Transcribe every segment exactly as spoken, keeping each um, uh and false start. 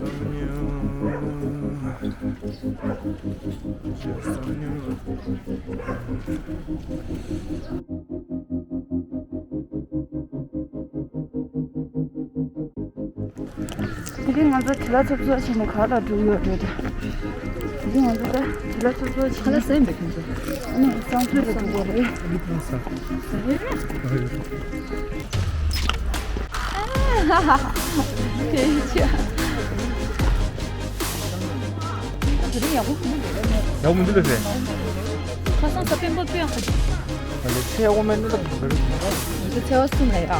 དེ་རིང་ང་ཚོ་དྲི་ལ་ཚོབ་ཚོབ་བྱས་ནས་ག་ལ་འགྲོ་ཡོད་རེད། དེ་རིང་ང་ཚོ་ད་དྲི་ལ་ཚོབ་ཚོབ་བྱས་ཁ་ལག་ཟས་འདུག་ཁྱེད་ཚོ། ཨ་ནི་སང་ཕོད་ལ་འགྲོ་དགོས་རེད། ཨ་ཧ་ཧ་ཧ། དེ་ཡིན་ཆ། དེ་རིང་ཡག་པོ་ཡག་པོ་མི་འདུག་ལ་ཟེར། ཁ་སང་ས་པན་པོ་དཔེ་ཡག་པོ་འདུག་ཨ་ལེ་ཚེ་ཡག་པོ་མེད་ན་ལ་བུ་ག་རེ་འདུག་ཚེ་བ་གསུམ་ལ་ཡག་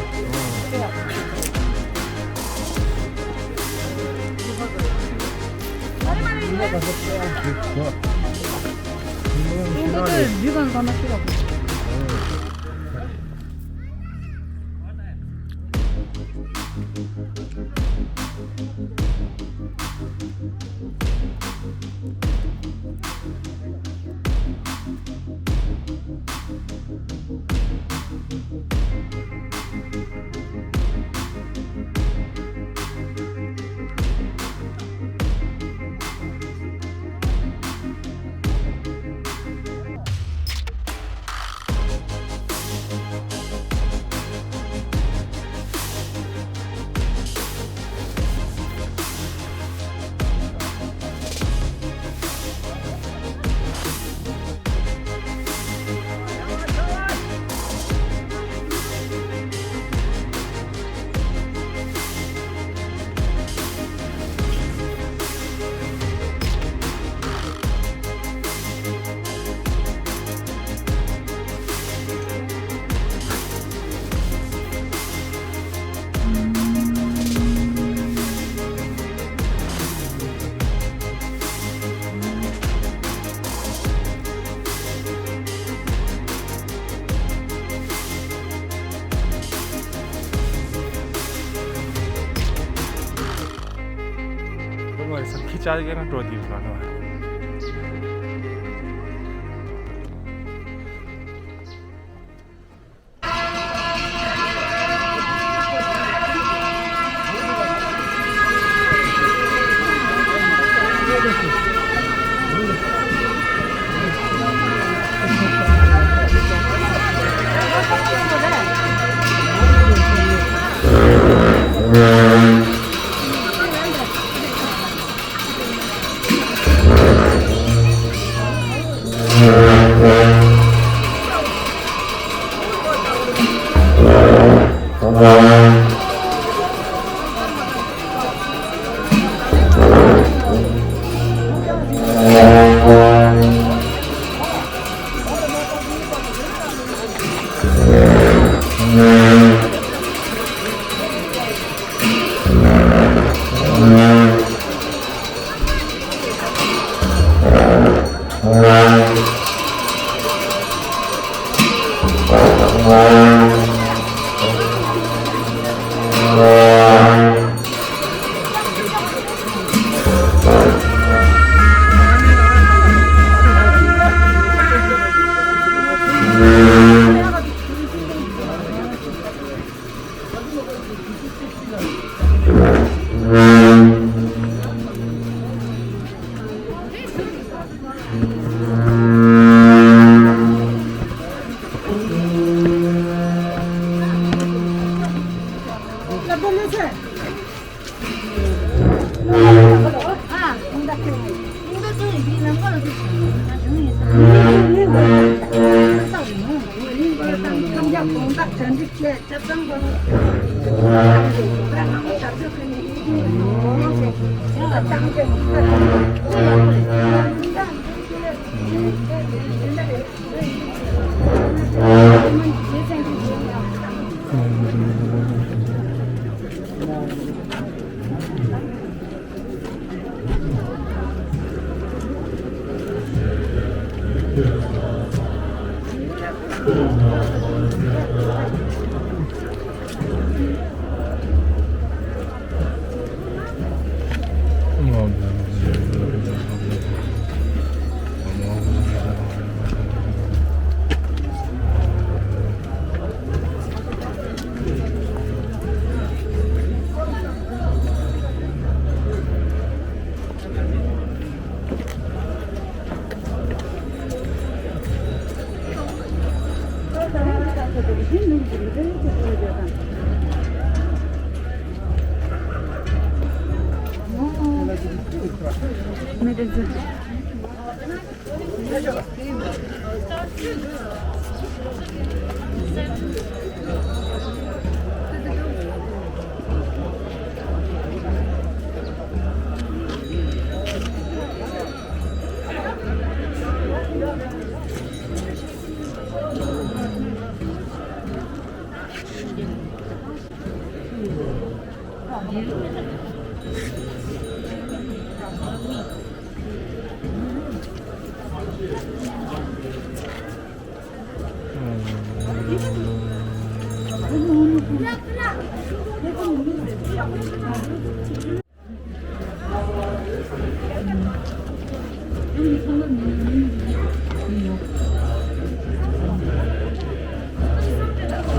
ཁྱི་ཅག་གི་ང་འགྲོ་དེ་ག་ནོ།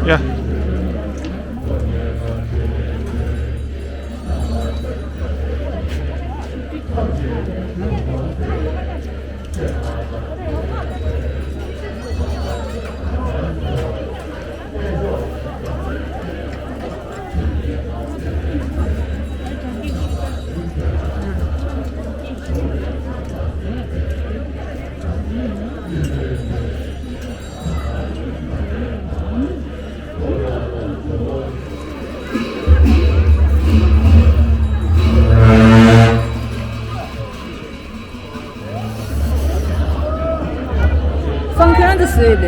ཡ། སང་ཁྱོད་རང་ཚོ་བཟོས་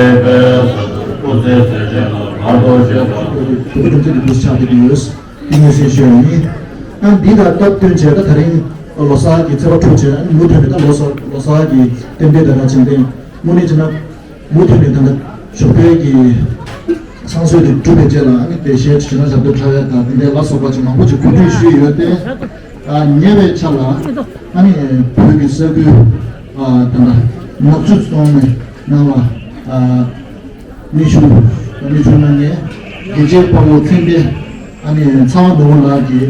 ཡོད་པས། ཨོ། ཡག་པོ་དཔེ་བཟོས་སོང་། ཏིང་ངེ་འཛིན་གྱི་འདུ་ཆགས་ཀྱི་ཡོད། ཏིང་ངེ་འཛིན་ཞུ་ཡ་ཡིན། ཨ་འདི་དང་སྟབས་བསྟུན་བྱས་ད་ད་རིང་ལོ་གསར་གྱི་ཚེས་པ་དྲུག་བྱས། ཨ་མུ་མཐུད་ནས་ད་ལོ་གསར་ལོ་གསར་གྱི་རྟེན་འབྲེལ་དང་འདྲ་བྱས་ཏེ་དངོས་གནས་བྱས་ན་མུ་མཐུད་ནས་ད་ལྟ་ཞོགས་པའི་གི་བསང་གསོལ་དེ་གྲུབ་པའི་རྗེས་ལ་ཨ་ནི་བདེ་གཤེགས་ཕྱི་ནང་ཞབས་བརྡོལ་ཕྲ་བའི་དང་དེ་འདྲའི་ལ་སོགས་པ་ཅིག་མང་པོ་ཅིག་གོ་སྒྲིག་ཞུས་ཡོད་དེ། ཨ་ཉེ་བའི་ཆར་ལ་ཨ་ནི་བོད་ཀྱི་ས་ཁུལ་ཨ་ད་ལྟ་ནག་ཆུ་རྫོང་ནས་ནང་ལ་ཨ་མི་ཤུགས་མི་ཤུགས་གནང་མཁན་རྒྱལ་གཅེས་དཔའ་བོ་ཚེ་འདས་ཨ་ནི་ཚེ་དབང་ནོར་བུ་ལགས་ཀྱིས་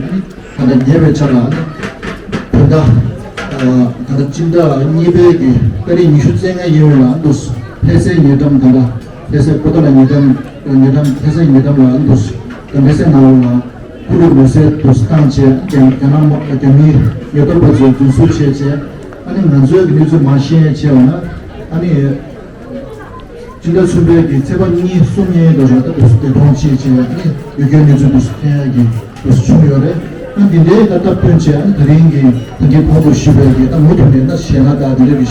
ཨ་ནི་ད་ལྟ་ཉེ་བའི་ཆར་ལ་ཨ་ནི་བོད་ཟླ་ཨ་ད་ལྟ་སྤྱི་ཟླ་གཉིས་པའི་གི་ཏ་རིག་ཉི་ཤུ་རྩ་ལྔ་ཡིན་པ་ལ་འདུག་ཕལ་སེལ་ཉེ་འགྲམ་ད་ལྟ་ཕལ་སེལ་པོ་ཏཱ་ལ་ཉེ་འགྲམ་ཉེ་འགྲམ་ཕལ་སེལ་ཉེ་འགྲམ་ལ་འདུག་དགའ་ལྡན་སའི་ནང་ལ་ཁུ་ལུ་མེ་སེར་དུ་བཏང་བྱས་རྒྱ་རྒྱ་ནག་དམག་རྒྱ་མིའི་ཉེན་རྟོག་པ་ཚོས་རྡུང་རྡེག་བྱས་བྱས། ཨ་ནི་ང་ཚོའི་གི་གནས་ཚུལ་མར་ཤེས་བྱས་པ་ན་ཨ་ནི་སྤྱི་ཟླ་གསུམ་པའི་གི་ཚེས་པ་གཉིས་གསུམ་གཉིས་དེ་ཚོ་ད་དུ་བདེན་དཔང་བྱས་བྱས་ཨ་ནི་ཡུལ་སྐྱོང་གནས་ཚུལ་དུ་འཐེན་ཡ་གི་དུ་བྱུང་ཡོད་རེད། ཨ་འདི་འདྲའི་ད་སྟབས་བསྟུན་བྱས་ཨ་ནི་ད་རིང་གི་ད་གིན་གོང་དུ་ཞུས་པའི་གི་ད་མུ་མཐུད་ནས་ད་གཞས་སྣ་དང་དེ་འདྲ་གི་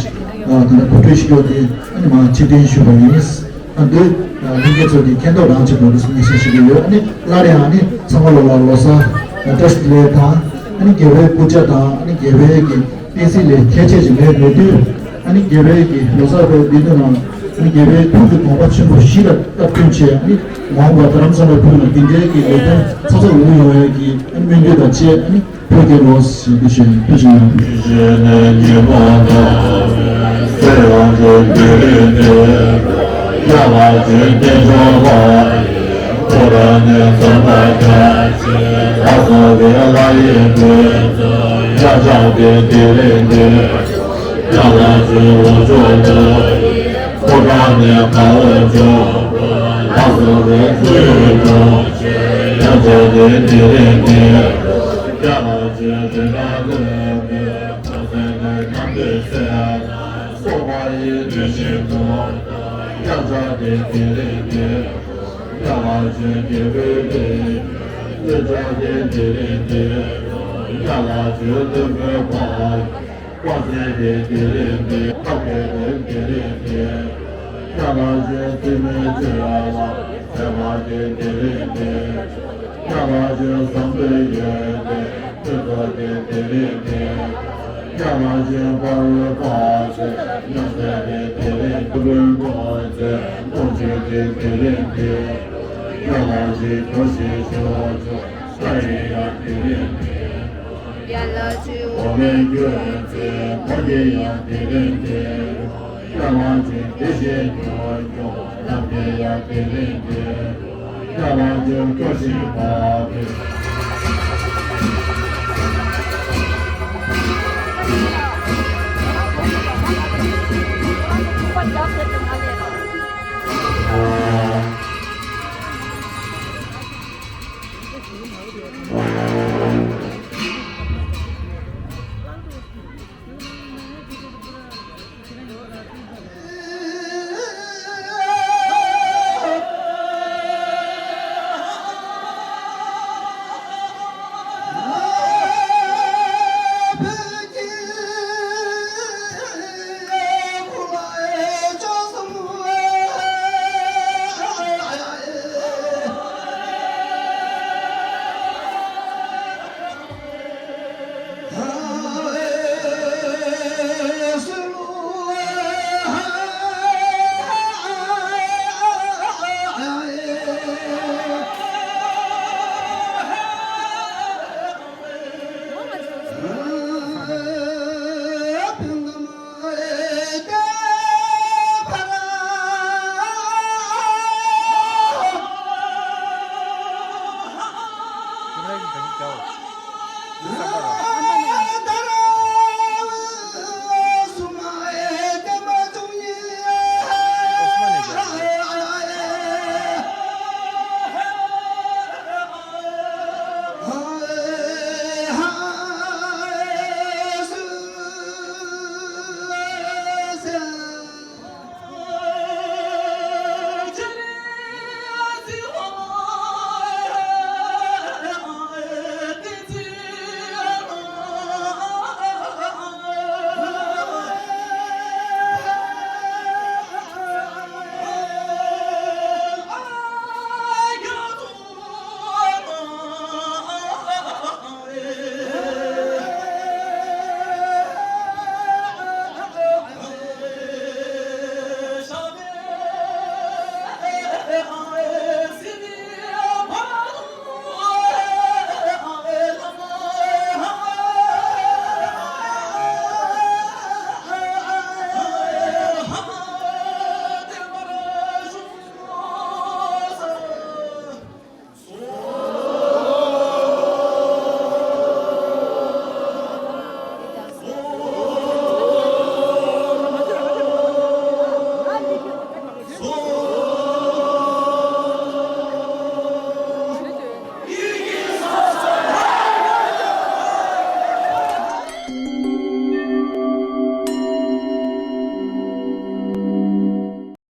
ཨ་ད་ལྟ་གོ་སྒྲིག་ཞུས་ཡོད་དེ་ཨ་ནི་མར་ཕྱིར་འཐེན་ཞུས་པ་ཡིན། ཨ་འདི་ལྷན་རྒྱས་ཚོ་གིས་མཁྱེན་རྟོགས་རང་བྱེད་དགོས་པའི་ངེས་ཤེས་ཞིག་ཡོད། ཨ་ནི་སླར་ཡང་ཨ་ནི་ཚང་མ་ལོ་ལ་ལོ་གསར་བཀྲ་ཤིས་བདེ་ལེགས་དང་ཨ་ནི་དགེ་བའི་སྐུ་ཕྱྭ་དང་ཨ་ནི་དགེ་བའི་གི་བསྟན་སྲིད་ལས་ཁྱད་ཆད་ཅིག་མེད་མེད་དུས་ཨ་ནི་དགེ་བའི་གི་ལོ་གསར་པའི་འདི་དུས་ནང་ཨ་ནི་དགེ་བའི་ཐུགས་ཀྱི་དགོངས་པ་ཆེན་པོ་བཞི་ལ་སྟབས་བསྟུན་བྱས་ཨ་ནི་མ་འོངས་པ་རྡ་རམ་ས་ལ་ཕུལ་ལ་འདི་འདྲའི་གི་ལས་དོན་ཚ་ཚ་འུར་འུར་ཡོང་ཡས་ཀྱི་ཨ་ནི་སྨོན་འདུན་དང་བཅས་ཨ་ནི། ཐུགས་རྗེ་ལོ་ཞེས་འདི་བཞིན་ཐུགས་རྗེ་ཆེ། ཡ་ལ་ཆོས་སྟོན་པའི་འཁོར། དཔལ་སྲས་ཀྱི་དེ་རིང་འདི། ཐབས་མཁས་པའི་དེ་རིང་འདི། ཡ་ལ་ཆོས་སྲིད་མའི་ཆོས་ལ། ཚད་མ་གི་དེ་རིང་འདི། ཡ་ལ་ཆོས་བཟང་པོའི་ཡོན་ཏན། ཆོས་ཚོགས་ཀྱི་དེ་རིང་འདི། ཡ་ལ་ཆོས་འཕགས་པའི་དཔལ་སྲས། ཡབ་སྲས་ཀྱི་དེ་རིང་འདི། ཀུན་གྱི་དེ་རིང་འདི། ཡ་ལ་ཆོས་གྱོད་ཞི་ཞི་བ་ཆོས། ས་ཡི་ཡ་དེ་རིང་འདི། ཡ་ལ་ཆོས་འོ་མའི་སྐྱོན་ཚེ་ཕ་གི་ཡ་དེ་རིང་འདི། ཡ་ལ་ཆོས་བདེ་གཤེགས་སྐྱོབ་སྐྱོབ་ལམ་གྱི་ཡ་དེ་རིང་འདི། ཡ་ལ་ཆོས་སྐྱོ་ཤེས་པ་དེ།